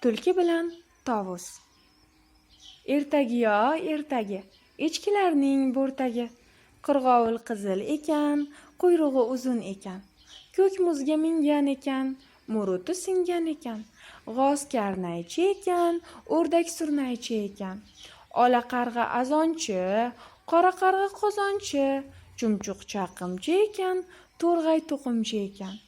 Tulki bilan tovus. Ertagiyo ertagi, echkilarning bo'rtagi. Qirg'ovul qizil ekan, quyrug'i uzun ekan. Ko'k muzga mingan ekan, muruti singan ekan. G'oz karnaychi ekan, o'rdak surnaychi ekan. Ola qarg'a azonchi, qora qarg'a qozonchi, chumchuq chaqimchi ekan, to'rg'ay to'qimchi ekan.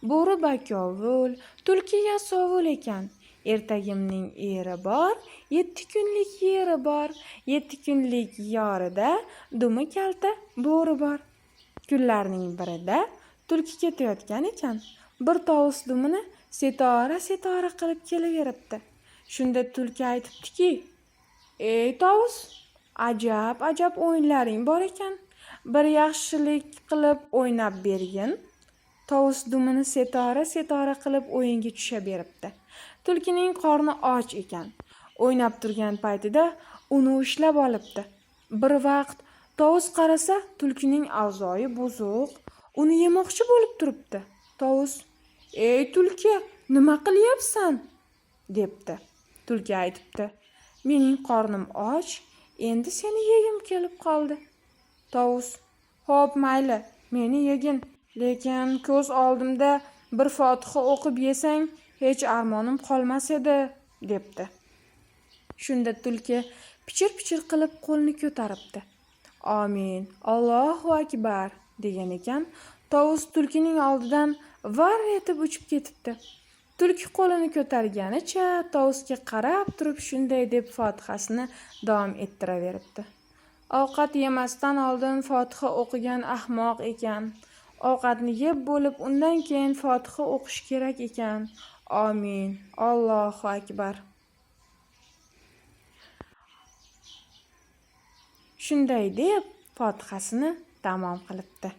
Bo'ri bakovul, tulki yasovul ekan. Ertagimning eri bor, 7 kunlik yeri bor, 7 kunlik yorida dumi kalta bo'ri bor. Kunlarning birida tulki ketayotgan ekan. Bir tovus dumini setora-setora qilib kelaveribdi. Shunda tulki aytibdiki: "Ey tovus, ajab-ajab o'yinlaring bor ekan. Bir yaxshilik qilib o'ynab bergin." Tovus dumini setora-setora qilib o'yinga tusha beribdi. Tulkining qorni och ekan. O'ynab turgan paytida uni ushlab olibdi. Bir vaqt tovus qarasa, tulkining avzoyi buzuq, uni yemoqchi bo'lib turibdi. Tovus: "Ey tulki, nima qilyapsan?" debdi. Tulki aytibdi: "Mening qornim och, endi seni yegim kelib qoldi." Tovus: "Xo'p, mayli, meni yegin, lekin ko'z oldimda bir fotiha o'qib yesang, hech armonim qolmas edi", debdi. Shunda tulki pichir-pichir qilib qo'lini ko'taribdi. "Amin, Allohu akbar", degan ekan, tovus tulkining oldidan var etib uchib ketibdi. Tulki qo'lini ko'targanicha tovusga qarab turib shunday deb fotihasini davom ettiraveribdi. Ovqat yemasdan oldin fotiha o'qigan ahmoq ekan. Ovqatni yeb bo'lib, undan keyin fotiha o'qish kerak ekan. Amin, Allohu akbar. Shunday deb fotihasini tamom qilibdi.